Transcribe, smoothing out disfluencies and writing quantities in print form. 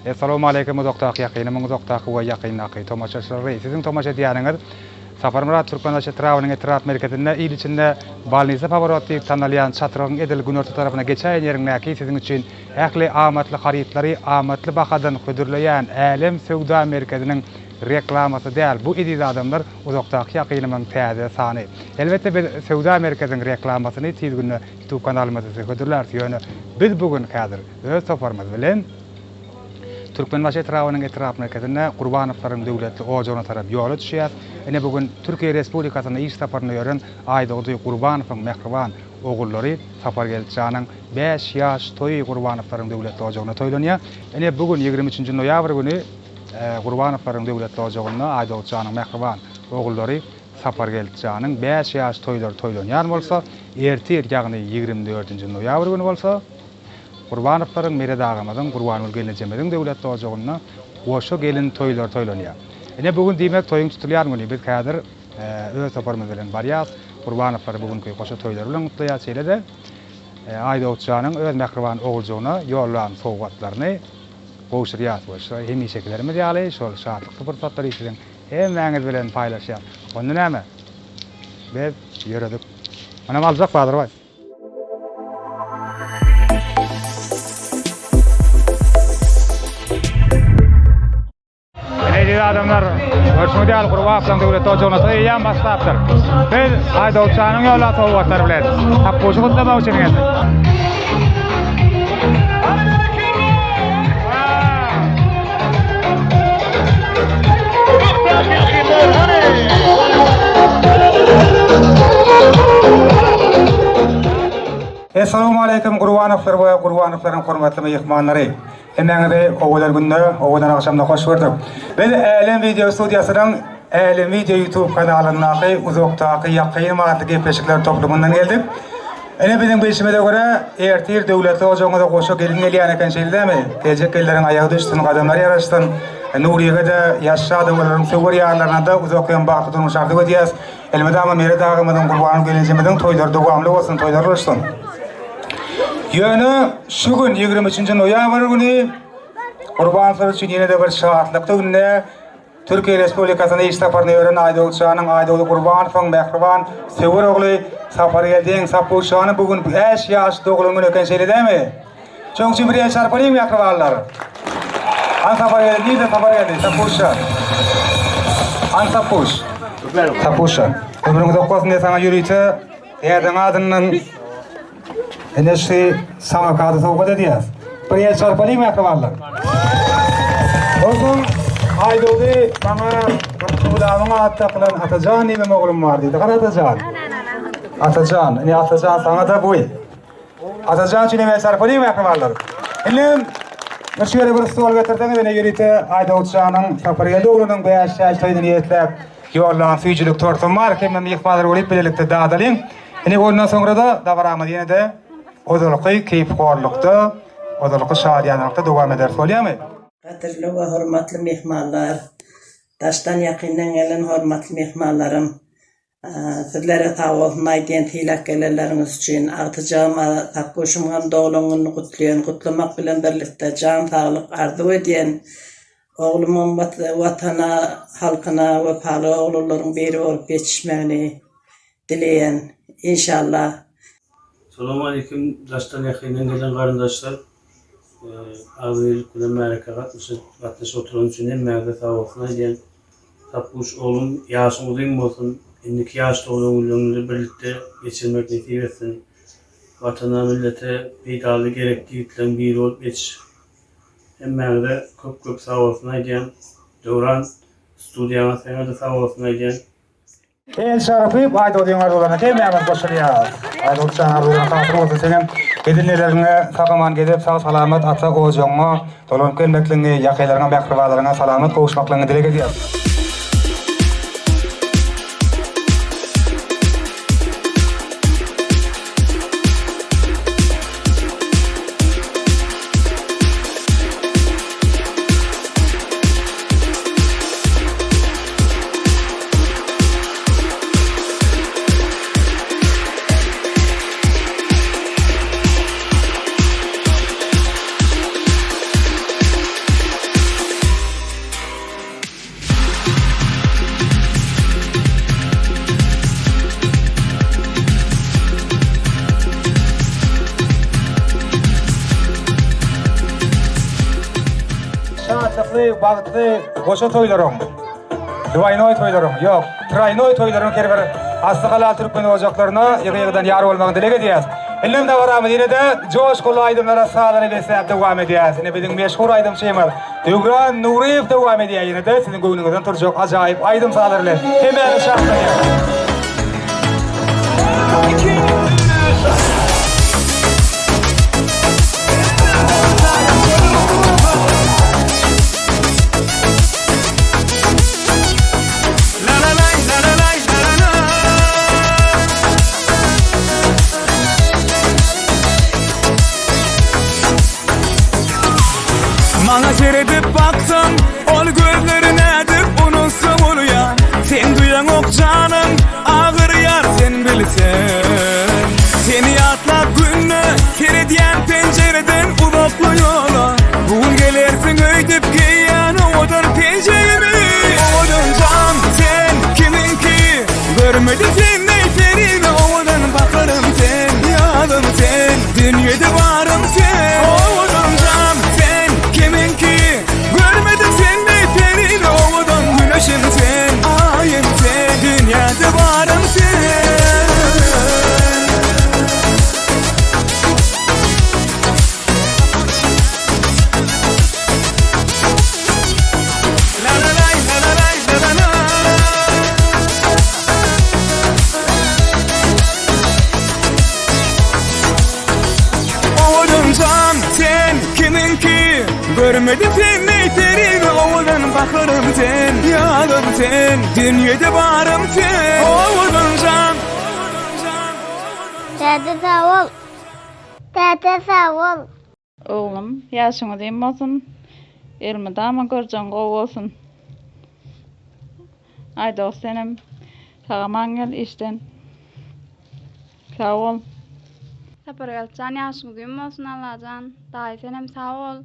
Essalawmaleýkim uzakdaky ýakynymyň uzakdaky we ýakyndaky tomaşaçylary. Siziň tomaşa edýäniňiz Saparmyrat Türkmenbaşy etrabynyň etrap merkezinde il içinde Bolnisa Paworot diýip tanalýan çatrygyň edil günorta tarapyna geçäýen ýeriňdäki siziň üçin ähli amatly harytlary amatly bahadan hödürleýän Älem söwda merkeziniň reklamasy däl bu eziz adamlar uzakdaky ýakynymyň täze sany. Elbetde biz söwda merkeziniň reklamasyny tiz günde ýutub kanalymyzda size hödürläris ýöne biz bu gün häzir öz toparymyz bilen Türkmenbaşy etrabynyň etrap merkezinde Gurbanowlaryň döwletli ojagyna tarap ýola düşýäs. Ine bu gün Türkiýe Respublikasynda iş saparynda ýören Aýdogdy Gurbanowyň mähriban ogullary Sapargeldi janyň bäş ýaş toýy Gurbanowlaryň döwletli ojagynda toýlanýar. Ine bu gün ýigrimi üçünji noýabr güni Gurbanowlaryň döwletli ojagynda Aýdogdy janyň mähriban ogullary Sapargeldi janyň bäş ýaş toýlary toýlanýan bolsa, ertir ýagny ýigrimi dördünji noýabr güni bolsa, Gurbanowlaryň, Meret agamyzyň, Gurbangül gelnejemiziň döwletli ojagynda goşa gelin toýlary toýlanýar. Ine, bu gün diýmek toýuň tutulýan güni. Biz häzir öz toparymyz bilen barýas. Gurbanowlary bu günki goşa toýlary bilen gutlaýas. Şeýle-de Aýdogdy janyň öz mähriban oguljygyna ýollan sowgatlaryny gowşurýas we şu hemişekilerimiz ýaly şol şatlykly pursatlary siziň hemmäňiz bilen paýlaşýas. Onda näme? Biz ýöredik. Munam aljak Bazarbaý. Eziz adamlar, görşüňiz ýaly Gurban döwlet ojagyna toý eýýäm başlapdyr. Biz Aýdogçanyň ýollan sowgatlary bilen Tapguşy gutlamak üçin geldik. Essalawmaleýkim Gurbanowlar we Gurbanowlaryň hormatly myhmanlary! Hemmäňizi owadan günde, owadan agşamda hoş gördük. Biz Älem wideo studiýasynyň Älem wideo YouTube kanalyndaky Uzakdaky ýakyn atly gepleşikler toplumyndan geldik. Ine biziň bilşimize görä, ertir döwletli ojagyňyza goşa gelin gelýän eken şeýle dämi? Geljek gelinleriň aýagy düşsün, gadamlary ýaraşsyn. Nuryga-da, Ýaşşa-da olaryň söwer ýarlaryna-da uzak hem bagtly durmuş arzuw edýäs. Elmydama Meret agamyzyň, Gurban gelinjimiziň toýlary dowamly bolsun, toýlary bolsun. Ýöne şu gün 23-nji noýabr güni Gurban üçin ýene-de bir şatlykly günde Türkiýe Respublikasyna iş saparyna ýören Aýdogdyjanyň Aýdogdy Gurbanowyň mähriban söwer ogly Sapargeldiň Sapuşany bu gün bäş ýaş doglan güni eken şeýle dämi? Şonuň üçin bir el çarpalyň mähribanlar. Hany Sapargeldi nirde Sapargeldi Sapuşa. Hany Sapuş. Sapuşa. Ömrüň uzak bolsun diýe saňa ýörite dädeň adyndan Ine şu samokady sowgat edýäs. Bir el çarpalyň mähribanlar. Onsoň Aýdogdy maňa bir Tulamyň ady dakylan Atajan diýibem oglum bar diýdi. Gana Atajan. Atajan, ine Atajan saňa-da bu. Atajan üçin hem el çarpalyň mähribanlar. Indi bir şu ýere bir stol getirseňiz ine ýörite Aýdogdyjanyň Sapargeldi oglunyň bäş ýaş toýuny niýetläp ýollan süýjülik tortum bar. Hemme myhmanlar bolup bilelikde dadalyň. Ine ondan soňra-da dabaramyz ýene-de ozalky keýpihorlukda, ozalky şadyýanlykda dowam ederis bolýamy? Gadyrly we hormatly myhmanlar, daşdan ýakyndan gelen hormatly myhmanlarym, sizlere sag bolsun aýdýan sylap gelenleriňiz üçin, agtyjagyma Sapguşumyňam doglan gününi gutlaýan, gutlamak bilen birlikde jan saglyk arzuw edýän, oglumyň Watana, halkyna wepaly oglanlaryň biri bolup ýetişmegini dileýän inşallah. Salowmaleýkim daşdan ýakyndan gelen garyndaşlar agzybirlik bilen märeke gatnaşyp gatnaşyp oturan üçin hemmäňize sagbolsun aýdýan Sapguş oglum ýaşyň uzyn bolsun indiki ýaş doglan günleriňizi birlikde geçirmek nesip etsin watana millete peýdaly gerekli ýigitleriň biri bolup ýetiş hemmäňize köp köp sagbolsun aýdýan Döwran studiýaňa saňada sagbolsun aýdýan. El çarpyp Aýdogdyň arzuwlaryna hemmämiz goşulýarys. Aýdogdy jan arzuwlaryň hasyl bolsun seňem edineleriňe sag-aman gezip sag-salamat ata ojagyňa dolanyp gelmekligiňi, ýakynlaryňa mähribanlaryňa salamat gowuşmaklygyňy dileg edýäris. Şatlykly, bagtly goşa toýlaryň, dwaýnoý toýlaryň, ýok, traýnoý toýlaryň her bir asly halal türkmen ojaklaryna ýygy-ýygydan ýar bolmagyny dileg edýäs. Indem dabaramyz ýene-de joşgunly aýdymlara, sazlara besläp dowam edýäs. Ine biziň meşhur aýdymçymyz Döwran Nuryýew dowam edýär ýene-de siziň göwnüňizden turjak ajaýyp aýdym-sazlar bilen. Hemmäňizi şatlanýar. Maňa seredip baksaň, ol gözleri nädip unutsa bolýar. Sen duýaňok janyň agyrýar sen bilseň. Seni ýatlap günde seredýän penjireden uzakly ýola. Bu gün gelersiň öýdüp geýýän owadan penjegimi. Owadan jan sen kimiňki? Görmedim sendey perini owadan bakarym sen ýalym sen dünýede barym sen owadan jan sen kimiňki görmedim sendey perini owadan güneşim sen aýym sen dünýede barym sen. Owadanjan sen kimiňki Görmedim seni perini owadan baharym sen Ýazym sen dünýede barym sen Owadanjan Täte sag bol. Täte sag bol. Oglum, ýaşyň uzyn bolsun, elmydama görjegiň gowy bolsun. Aýdos senem sag-aman gel işden. Sag bol. Sapargeldijan ýaşyň uzyn bolsun Allajan daýy senem sag bol.